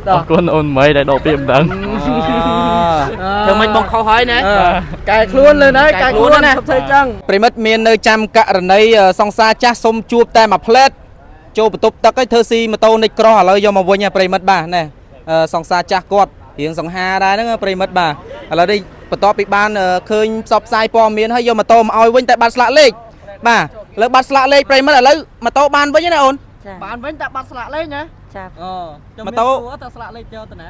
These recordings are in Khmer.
អរគុណអូនមីដែលដកពាក្យមិនដឹង ធ្វើម៉េចបងខុសហើយណា កែខ្លួនលើណាកែខ្លួន ណា ណាធ្វើចឹង ប្រិមិត្តមាននៅចាំករណីសង្សារចាស់សុំជួបតែមួយផ្លែតចូលបន្ទប់ទឹកឲ្យធ្វើស៊ីម៉ូតូនិចក្រោះឥឡូវយកមកវិញហើយប្រិមិត្តបាទណែសង្សារចាស់គាត់រៀងសង្ហាដែរហ្នឹងប្រិមិត្តបាទឥឡូវនេះបន្ទាប់ពីបានឃើញផ្សព្វផ្សាយព័ត៌មានហើយយកម៉ូតូមកឲ្យវិញតែបាត់ស្លាកលេខបាទឥឡូវបាត់ស្លាកលេខប្រិមិត្តឥឡូវម៉ូតូបានវិញណាអូន ចា បានវិញតែបាត់ស្លាកលេខណា ចា អូ ម៉ូតូ តែស្លាកលេខយកទៅណា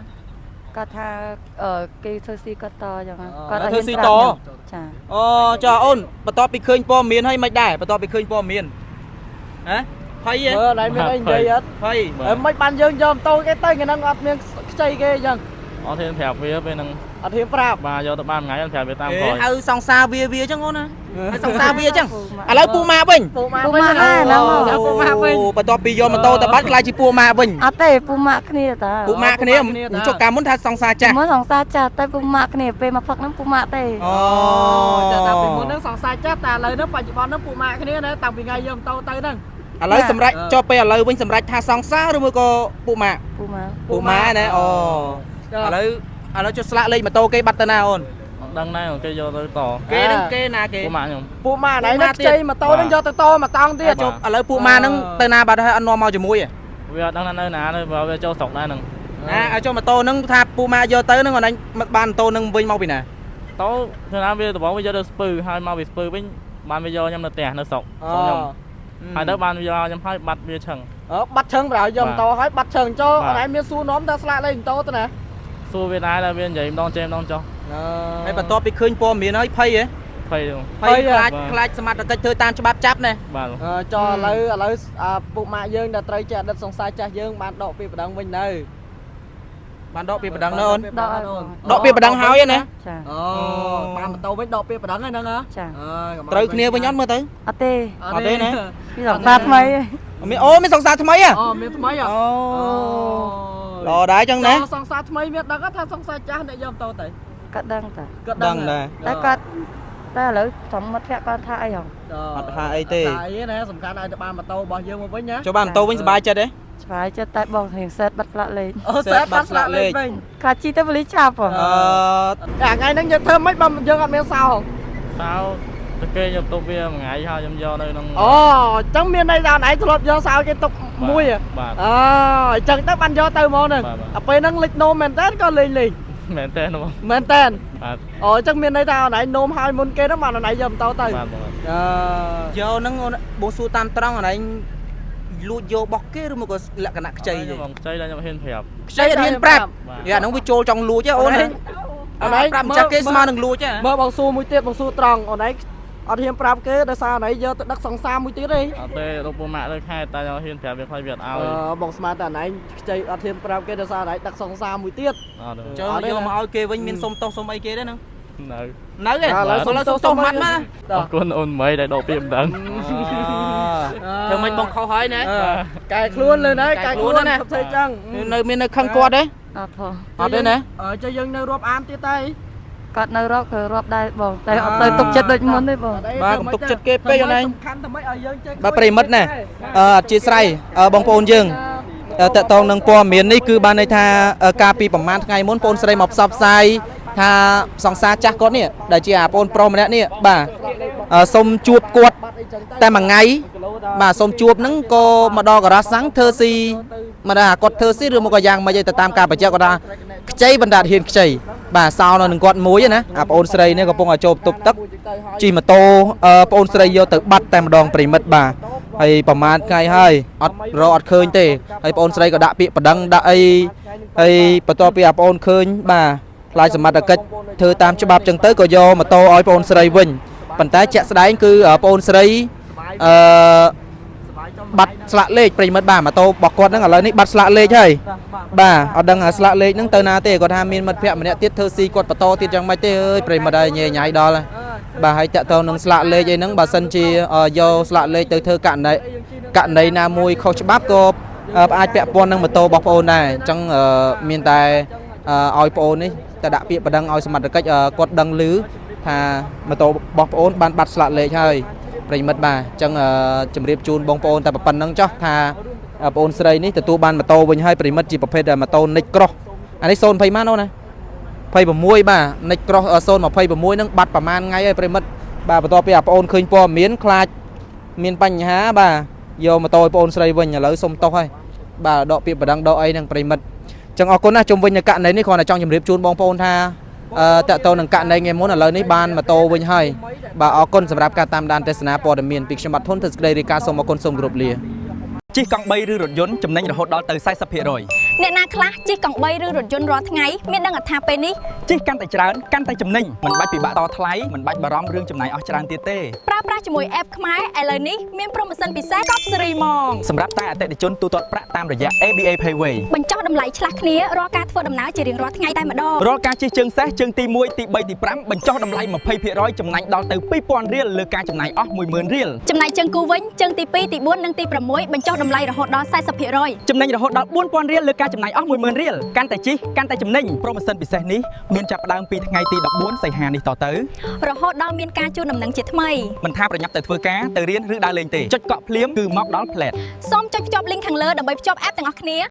គាត់ថាអឺគេធ្វើស៊ីគាត់តចឹង អូ គាត់ ធ្វើស៊ីត ហ៊ានប្រាប់ខ្ញុំចា អូចាអូនបន្ទាប់ពីឃើញព័ត៌មានហើយមិនដែរបន្ទាប់ពីឃើញព័ត៌មានហ៎ភ័យហ៎ មើលអត់មានអីនិយាយអត់ ភ័យ អឺមិនបានយើងយកម៉ូតូគេទៅថ្ងៃហ្នឹងអត់មានខ្ចីគេអញ្ចឹង អត់ហ៊ានប្រាប់វាពេលហ្នឹង អត់ហ៊ានប្រាប់ បាទយកទៅបានមួយថ្ងៃអត់ប្រាប់វាតាម អេ ក្រោយ ហៅសង្សារវាវាចឹងអូនណាហៅសង្សារវាចឹងឥឡូវពូម៉ាវិញ ពូម៉ា ពូម៉ា វិញ ដែរហ្នឹង អូពូម៉ាវិញ អូបន្ទាប់ពីយកម៉ូតូទៅបាត់ខ្លាចជាពូម៉ាវិញ អត់ទេពូម៉ាក់គ្នាតា ពូម៉ាគ្នាចុះកាលមុនថាសង្សារចាស់ មុនសង្សារចាស់តែពូម៉ាក់គ្នាពេលមកផឹកហ្នឹងពូម៉ាក់ទេ អូ ចាតែពីមុនហ្នឹងសង្សារចាស់តែឥឡូវហ្នឹងបច្ចុប្បន្នហ្នឹងពូម៉ាគ្នាណាតាំងពីថ្ងៃយកម៉ូតូទៅហ្នឹង ឥឡូវសម្រាប់ចុះពេលឥឡូវវិញសម្រាប់ថាសង្សារឬមួយក៏ពូម៉ា ពូម៉ាក់ ពូម៉ាណាអូឥឡូវឥឡូវចុះស្លាកលេខម៉ូតូគេបាត់ទៅណាអូន អត់ដឹងដែរគេយកទៅត គេនឹងគេណាគេ ពួកម៉ាក់ខ្ញុំ ពូម៉ាណៃហ្នឹងខ្ចីម៉ូតូហ្នឹងយកទៅតមកតង់ទៀត ចុះឥឡូវពូម៉ានឹងទៅណាបាត់ហើយអត់នាំមកជាមួយហ៎ វាអត់ដឹងថានៅណាទេបើវាចូលស្រុកដែរហ្នឹង ណាឲ្យចុះម៉ូតូហ្នឹងថាពូម៉ាយកទៅហ្នឹងអូនឯងបានម៉ូតូហ្នឹងវិញមកពីណា តោធ្វើណាវាដំបងវាយកទៅស្ពឺហើយមកពីស្ពឺវិញបានវាយកខ្ញុំនៅផ្ទះនៅស្រុកស្រុកខ្ញុំហើយទៅបានវាយកខ្ញុំហើយបាត់វាឆឹង អឺបាត់ឆឹងប្រហែលយកម៉ូតូហើយបាត់ឆឹងចូល បាទ អត់ឯងមានសួរនាំថាស្លាកលេខម៉ូតូទៅណា សួរវាដែរតែវានិយាយម្ដងចេះម្ដងចុះ ហើយបន្ទាប់ពីឃើញព័ត៌មានហើយភ័យហ៎ ភ័យហ្នឹង ភ័យខ្លាចខ្លាចសមត្ថកិច្ចធ្វើតាមច្បាប់ចាប់ណា បាទ អឺចុះឥឡូវឥឡូវអាពុកម៉ាក់យើងដែលត្រូវជាអតីតសង្សារចាស់យើងបានដកពីប្តឹងវិញនៅ បានដកពីប្តឹងនៅអូន ដកឲ្យ ដកពីប្តឹងហើយណា ចា អូបានម៉ូតូវិញដកពីប្តឹងហើយហ្នឹងហ៎ ចា អើ ត្រូវគ្នាវិញអត់មើលទៅ អត់ទេ អត់ទេណា ពីសង្សារថ្មី មានអូមានសង្សារថ្មីហ៎ អូមានថ្មីហ៎ អូល្អដែរចឹងណា សង្សារថ្មីមានដឹងថាសង្សារចាស់អ្នកយកម៉ូតូទៅ គាត់ដឹងតា គាត់ ដឹងដែរ តែគាត់តែឥឡូវត្រង់មិត្តភក្តិគាត់ថាអីហង អត់ថាអីទេ ថាអីណាសំខាន់ឲ្យតែបានម៉ូតូរបស់យើងមកវិញណា ចូលបានម៉ូតូវិញសប្បាយចិត្តទេ ស្វាយចិត្តតែបងរៀងសេតបាត់ផ្លាកលេខ អូសេតបាត់ស្លាកលេខវិញ ខ្លាចជីទៅប៉ូលីសចាប់ហ៎ អឺ តែថ្ងៃហ្នឹងយើងធ្វើម៉េចបើយើងអត់មានសោ សោទៅគេយកទុកវាមួយថ្ងៃហើយខ្ញុំយកនៅក្នុង អូអញ្ចឹងមានន័យថាឯងធ្លាប់យកសោគេទុកមួយហ៎ បាទ អូអញ្ចឹងទៅបានយកទៅហ្មងហ្នឹង បាទបាទ អាពេលហ្នឹងលិចនោមមែនតើក៏លេងលេង មែនទេនោះ មែនតើ បាទ អូអញ្ចឹងមានន័យថាអនឯងនោមហើយមុនគេហ្នឹងបានអនឯងយកម៉ូតូទៅ បាទបង អឺ យកហ្នឹងអូនបងសួរតាមត្រង់អនឯងលួចយករបស់គេឬមកក៏លក្ខណៈខ្ចីទេ ខ្ញុំខ្ចីដល់ខ្ញុំហ៊ានប្រាប់ ខ្ចីអត់ហ៊ានប្រាប់ បាទ យ៉ាហ្នឹងវាចូលចង់លួចហ៎អូន អនឯង ប្រាប់ម្ចាស់គេស្មើនឹងលួចហ៎ មើលបងសួរមួយទៀតបងសួរត្រង់អនឯងអត់ហ៊ានប្រាប់គេដោយសារអនឯងយកទៅដឹកសង្សារមួយទៀតទេ អត់ទេរូបពូម៉ាក់ទៅខែតែខ្ញុំហ៊ានប្រាប់វាខ្លាចវាអត់ឲ្យ អឺបងស្មានតែអនឯងខ្ចីអត់ហ៊ានប្រាប់គេដោយសារអនឯងដឹកសង្សារមួយទៀត អត់ទេ ចុះយកមកឲ្យគេវិញមានសុំទោសសុំអីគេទេហ្នឹង នៅ នៅទេឥឡូវសុំទោសម៉ាត់មក អរគុណអូនមីដែលដកពាក្យមិនដឹង ធ្វើម៉េចបងខុសហើយណា កែខ្លួនលើណាកែខ្លួន ណា ធ្វើចឹង នៅមាននៅខឹងគាត់ទេ អត់ផង អត់ទេណា អឺចុះយើងនៅរាប់អានទៀតទេ គាត់នៅរាប់គឺរាប់ដែរបងតែអត់សូវទុកចិត្តដូចមុនទេបង បាទកុំទុកចិត្តគេពេកអូនឯង សំខាន់តែមិនឲ្យយើងចេះ បាទប្រិមិត្តណាអឺអធិស្ឋានបងប្អូនយើងតកតងនឹងព័ត៌មាននេះគឺបានន័យថាកាលពីប្រហែលថ្ងៃមុនបងស្រីមកផ្សព្វផ្សាយថាសង្សារចាស់គាត់នេះដែលជាអាបងប្រុសម្នាក់នេះបាទសុំជួបគាត់តែមួយថ្ងៃបាទសុំជួបហ្នឹងក៏មកដល់ការ៉ាសាំងធ្វើស៊ីមកដល់អាគាត់ធ្វើស៊ីឬមកក៏យ៉ាងម៉េចឯទៅតាមការបញ្ជាក់គាត់ថាខ្ចីបណ្ដាហ៊ានខ្ចីបាទសោនៅនឹងគាត់មួយណាអាបងស្រីនេះកំពុងឲ្យចូលទប់ទឹកជិះម៉ូតូបងអូនស្រីយកទៅបាត់តែម្ដងប្រិមិត្តបាទហើយប្រហែលថ្ងៃហើយអត់រកអត់ឃើញទេហើយបងអូនស្រីក៏ដាក់ពាក្យប្តឹងដាក់អីហើយបន្ទាប់ពីអាបងអូនឃើញបាទខ្លាចសមត្ថកិច្ចធ្វើតាមច្បាប់ចឹងទៅក៏យកម៉ូតូឲ្យបងអូនស្រីវិញប៉ុន្តែជាក់ស្ដែងគឺបងអូនស្រីអឺបាត់ស្លាកលេខប្រិមិត្តបាទម៉ូតូរបស់គាត់ហ្នឹងឥឡូវនេះបាត់ស្លាកលេខហើយបាទអត់ដឹងអាស្លាកលេខហ្នឹងទៅណាទេគាត់ថាមានមិត្តភក្តិម្នាក់ទៀតធ្វើស៊ីគាត់បន្តទៀតយ៉ាងម៉េចទេអើយប្រិមិត្តហើយញ៉ៃញ៉ៃដល់ហើយបាទហើយតាក់ទងនឹងស្លាកលេខអីហ្នឹងបើសិនជាយកស្លាកលេខទៅធ្វើករណីណាមួយខុសច្បាប់ក៏អាចពាក់ព័ន្ធនឹងម៉ូតូរបស់ប្អូនដែរអញ្ចឹងមានតែឲ្យប្អូននេះតែដាក់ពាក្យប្តឹងឲ្យសមត្ថកិច្ចគាត់ដឹងឮថាម៉ូតូរបស់ប្អូនបានបាត់ស្លាកលេខហើយប្រិមិត្តបាទអញ្ចឹងជម្រាបជូនបងប្អូនតែប៉ុណ្្នឹងចុះថា បងអូនស្រីនេះទទួលបានម៉ូតូវិញហើយប្រិមិត្តជាប្រភេទម៉ូតូ Nick Cross អានេះ020ម៉ានអូនណា26បាទ Nick Cross 026ហ្នឹងបាត់ប្រហែលថ្ងៃហើយប្រិមិត្តបាទបន្ទាប់ពីអាបងអូនឃើញព័ត៌មានខ្លាចមានបញ្ហាបាទយកម៉ូតូឲ្យបងអូនស្រីវិញឥឡូវសុំទោសហើយបាទដកពាក្យបណ្ដឹងដកអីហ្នឹងប្រិមិត្តចឹងអរគុណណាស់ជុំវិញនៅករណីនេះគ្រាន់តែចង់ជម្រាបជូនបងប្អូនថាអឺតកតទៅនឹងករណីថ្ងៃមុនឥឡូវនេះបានម៉ូតូវិញហើយបាទអរគុណសម្រាប់ការតាមដានទស្សនាព័ត៌មានពីខ្ញុំបាទធុនធ្វើសេចក្តីរាយការណ៍សូមអរគុណសូមគោរពលា ជិះកង់3ឬរថយន្តចំណេញរហូតដល់ទៅ40% អ្នកណាខ្លះជិះកង់3ឬរថយន្តរាល់ថ្ងៃមានដឹងថាពេលនេះ ជិះកាន់តែច្រើនកាន់តែចំណេញមិនបាច់ពិបាកតថ្លៃមិនបាច់បារម្ភរឿងចំណាយអស់ច្រើនទៀតទេ ប្រើប្រាស់ជាមួយ app ខ្មែរឥឡូវនេះមាន promotion ពិសេសកប់សេរីហ្មង សម្រាប់តែអតិថិជនទូទាត់ប្រាក់តាមរយៈ ABA Payway បញ្ចុះតម្លៃឆ្លាស់គ្នារាល់ការធ្វើដំណើរជារៀងរាល់ថ្ងៃតែម្ដង រាល់ការជិះជើងសេះជើងទី1ទី3ទី5បញ្ចុះតម្លៃ20%ចំណេញដល់ទៅ2000រៀលលើការចំណាយអស់10000រៀល ចំណែកជើងគូវិញជើងទី2ទី4និងទី6បញ្ចុះតម្លៃរហូតដល់40% ចំណេញរហូតដល់4000រៀលលើការចំណាយអស់10000រៀលកាន់តែជិះកាន់តែចំណេញ promotion ពិសេសនេះមានចាប់ផ្ដើមពីថ្ងៃទី14សីហានេះតទៅ រហូតដល់មានការជូនដំណឹងជាថ្មី មិនថាប្រញាប់ទៅធ្វើការទៅរៀនឬដើរលេងទេចុចកក់ភ្លាមគឺមកដល់ផ្លែត សូមចុចភ្ជាប់ link ខាងលើដើម្បីភ្ជាប់ app ទាំងអស់គ្នា